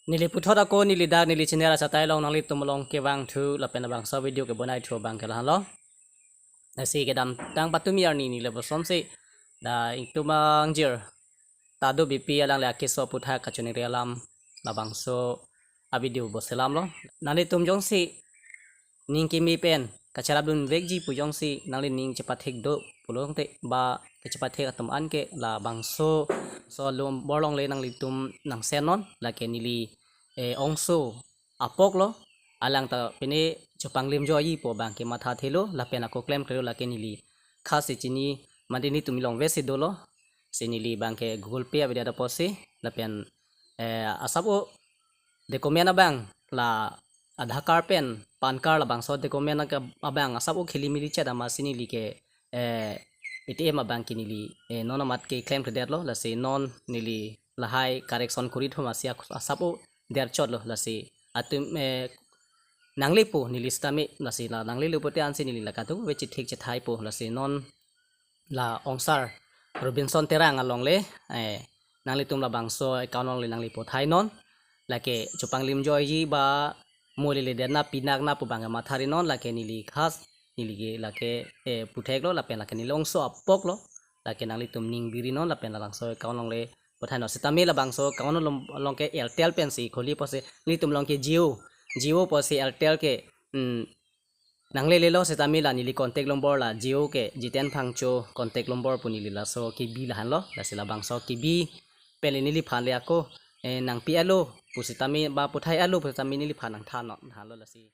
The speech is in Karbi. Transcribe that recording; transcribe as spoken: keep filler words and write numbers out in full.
Neli puthot ako neli dak neli channel asatai along nanglitum along kevang thu lapen labangso video kebonai thu abang ke lahenlo. Lasi kedamtang patumi arni neli lapuson si dak ingtum angjir Tadu Beypi alangli akeso aputhak kachiningri alam labangso a video bo selamlo. Nanglitum jongsi ning keme pen kacherapdun vekji pu jongsi nangli ning chepathek do pulote ba kachepathek atum an ke labangso so lom bor along le nanglitum nangsen non, lake neli eh, ongso apok lo, alang ta pine chepanglim joiji pu abang ke matha thelo lapen ako klemkle lo, lake neli khasi chini mandi netum along vesi dolo, si neli abang ke Google Pay avedet apotsi lapen eh, asap o document abang la Aadhaar card pen PAN card labangso document aka abang asap o khilimili chet amatsi neli ke eh, A T M abang ke neli eh, non amat ke klemkledetlo, lasi non neli lahai correction kori thu amatsi ak-, asap o derchotlo, lasi atum eh, nanglepo neli sitame, lasi la nanglelo pute ansi neli la kadokave chethek chethaipo, lasi non la ongsar Robinson Terang along le eh, nanglitum labangso account along le nangli pothai non, lake chepanglim joiji ba mo lele den na pinak na pu abang ke matha ri non, lake neli khas neli ke lake eh, puthek lo lapen lake neli ongso apok lo, lake nanglitum ning biri non lapen labangso account along le pothai non, sitame labangso account along, along ke Airtel pensi kholi apotsi netum along ke Jio, Jio apotsi Airtel ke hmm, nanglelelo, sitame la neli contact number la Jio ke Jiten Phangcho contact number pu neli laso kebi lahenlo, lasi labangso kebi pen le neliphan le ako eh, nangpi alo pu sitame ba pothai alo pu sitame neliphan nangthan non, thanlo lasi.